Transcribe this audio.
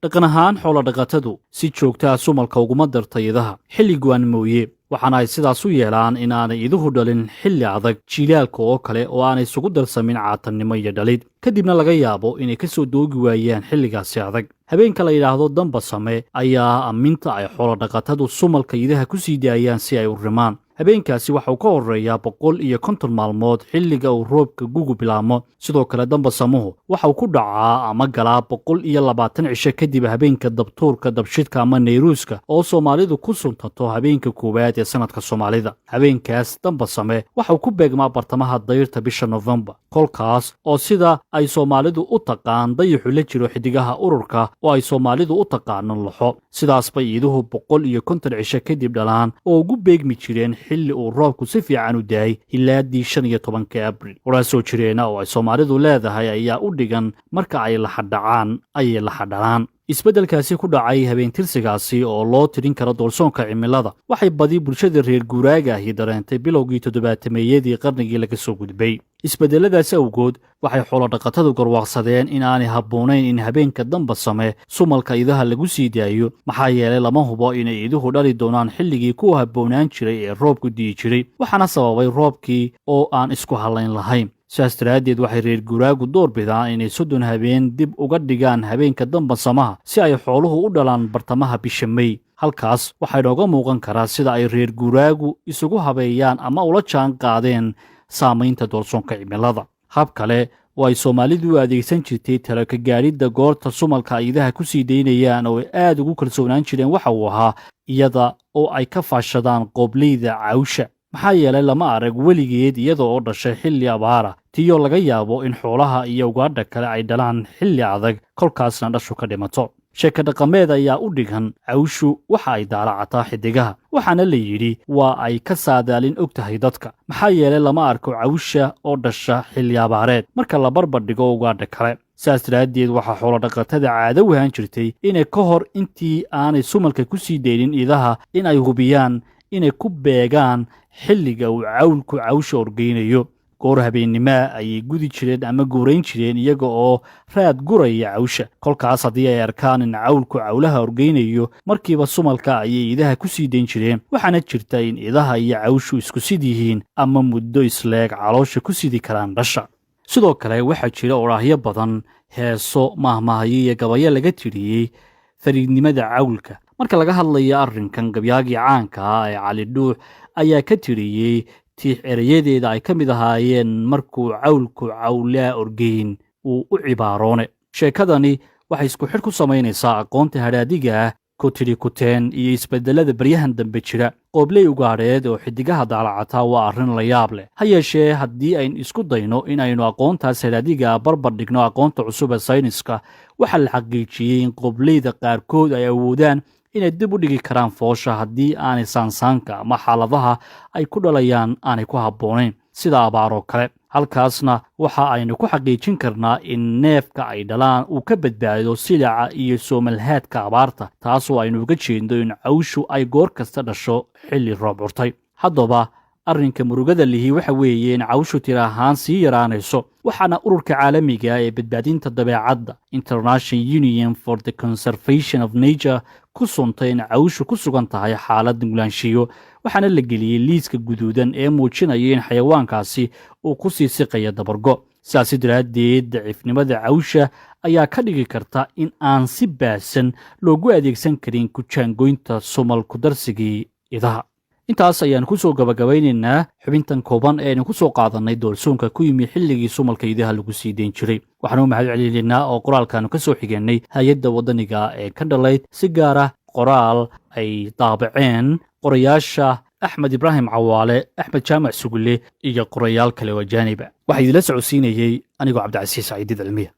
Dhaqan ahaan, xoolodhaqatadu si joogtaa sumalka uguma darta idaha xilli go'an mooye, waxaana ay sidaas u yeelaan in aanay iduhu dhalin xilli adag, jiilaalka oo kale, oo aanay isugu darsamin caatannimo iyo dhalid, kadibna laga yaabo inay ka soo doogi waayaan xilligaasi adag. Habeenka la yidhaahdo Dambasame ayaa amminta ay xoolodhaqatadu sumalka idaha ku sii daayaan si ay u rimaan. Habeenkaasi waxa uu ka horreeyaa 150 maalmood xilliga uu roobka gugu bilaamo. Sidoo kale, Dambasamuhu waxa uu ku dhacaa ama galaa 120 cisho kadib habeenka Dabtuurka, Dabshidka ama Nayruuska, oo Soomaalidu ku suntato habeenka koowaad ee sanadka Soomaalida. Habeenkaas Dambasame waxa uu ku beegmaa bartamaha dayrta, bisha Nofembar, kolkaas oo sida ay Soomaalidu u taqaan dayaxu la jiro xidigaha ururka oo ay Soomaalidu u taqaano Laxo. Sidaas bay iiduhu 150 cisho kadib dhalaan oo ugu beegmi jireen xilli uu roobku si fiican u daayay, hilaadii 15-ka Abril. Waraa soo jireena oo ay Soomaalidu leedahay ayaa u dhigan: marka ay laxadhacaan ayay laxadhalaan. Isbeddelkaasi ku dhacay habeentirsigaasi oo loo tirin karo doorsoonka cimilada waxay badi bulshada reer guuraaga ahi dareentay bilowgii toddobaatameeyadii qarnigii laga soo gudbay. Isbeddeladaasi awgood waxay xoolodhaqatadu garwaaqsadeen in aanay habboonayn in habeenka Dambasame sumalka idaha lagu sii daayo, maxaa yeelay lama hubo inay iduhu dhali doonaan xilligii kuwa habboonaan jiray ee roobku di'i jiray, waxaana sababay roobkii oo aan isku hallayn lahayn. Sidaas daraaddeed waxay reer guuraagu door bidaan inay 30 habeen dib uga dhigaan habeenka Dambasamaha si ay xooluhu u dhalaan bartamaha bisha Mey. Halkaas waxaa inooga muuqan karaa sida ay reer guuraagu isugu habeeyaan ama ula jaan qaadeen saamaynta doorsoonka cimilada. Hab kale oo ay Soomaalidu u adeegsan jirtay talo ka gaadhidda goorta sumalka ay idaha ku sii daynayaan oo ay aad ugu kalsoonaan jireen waxa uu ahaa iyada oo ay ka faashadaan qoobleyda cawsha, maxaa yeelay lama arag weligeed iyada oo dhashay xilli abaara, tiyoo laga yaabo in xoolaha iyo ugaadha kale ay dhalaan xilli adag, kolkaasna dhashu ka dhimato. Sheeko dhaqameed ayaa u dhigan: cawshu waxa ay daalacataa xidigaha, waxaana la yidhi waa ay ka saadaalin og tahay dadka, maxaa yeelay lama arko cawsha oo dhasha xilli abaareed marka la barbar dhigo ugaadha kale. Saas daraaddeed waxaa xoolodhaqatada caado wahaan jirtay inay ka hor intii aanay sumalka ku sii daynin idaha in ay hubiyaan inay ku beegaan xilliga uu cawlku cawsha orgeynayo. Goor habeennimaa ayay gudi jireen ama guurayn jireen iyaga oo raad guraya cawsha. Kolkaas haddii ay arkaan in cawlku cawlaha orgeynayo, markiiba sumalka ayay idaha ku sii dayn jireen. Waxaana jirta in idaha iyo cawshu isku sid yihiin ama muddo isleeg caloosha ku sidi karaan dhasha. Sidoo kale waxaa jira odhaahyo badan, heeso, maahmaahyo iyo gabayo laga tiriyey fariidnimada cawlka. Marka laga hadlayo arrinkan, gabyaagii caanka ah ee Cali Dhuux ayaa ka tiriyey tiix erayadeeda ay ka mid ahaayeen: "Markuu cawlku cawlaa orgeyn uu u cibaaroone." Sheekadani waxay isku xidh ku samaynaysaa aqoonta hadhaadiga ah, ku tidhi kuteen iyo isbeddellada baryahan dambe jira. Qoobley ugaadheed oo xidigaha daalacataa waa arrin la yaab leh. Ha yeeshee, haddii aynu isku dayno in aynu aqoontaas hadhaadiga barbar dhigno aqoonta cusub ee sayniska, waxaa la xaqiijiyey in qoobleyda qaarkood ay awoodaan inay dib u dhigi karaan foosha haddii aanay saansaanka ama xaaladaha ay ku dhalayaan aanay ku habboonayn, sida abaaroo kale. Halkaasna waxa aynu ku xaqiijin karnaa in neefka ay dhalaan uu ka badbaado silaca iyo soomalhaadka abaarta, taasoo aynu uga jeedno in cawshu ay goor kasta dhasho xilli roob curtay. Haddaba, arrinka murugada lihi waxa weeye in cawshu tir ahaan sii yaraanayso, waxaana ururka caalamiga ee badbaadinta dabeecadda, International Union for the Conservation of Nature, ku suntay in cawshu ku sugan tahay xaalad nugulaanshiyo, waxaana la geliyey liiska guduudan ee muujinaya in xayawaankaasi uu ku sii siqaya dabargo. Sidaasi daraaddeed, daciifnimada cawsha ayaa ka dhigi karta in aan si baahsan loogu adeegsan karin kujaangoynta sumal kudarsigii idaha. Intaas ayaan ku soo gabagabaynaynaa xubintan kooban ee aynu ku soo qaadannay doorsoonka ku yimi xilligii sumalka idaha lagu sii dayn jiray. Waxaanu u mahad celinaynaa oo qoraalkaanu ka soo xigeenay hay-adda waddaniga ee Candlelight, si gaar ah qoraal ay daabaceen qorayaasha Axmed Ibraahim Cawaale, Axmed Jaamac Sugule iyo qorayaal kale oo ajaaniba. Waxaa idinla socodsiinayey anigoo Cabdicasiis Saciidid Cilmiya.